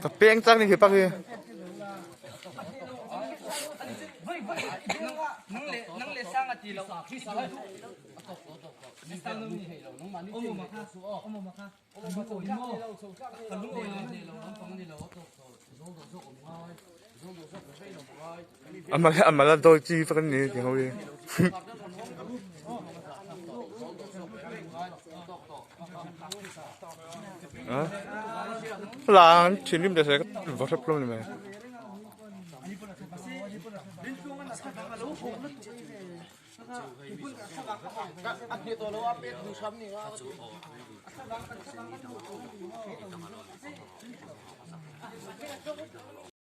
Ka peng chak ni khi pak hi. Amah la dawi chi vek an ni ti ho hi. Lang thinrim te se ka va hrep hlawm ni mai.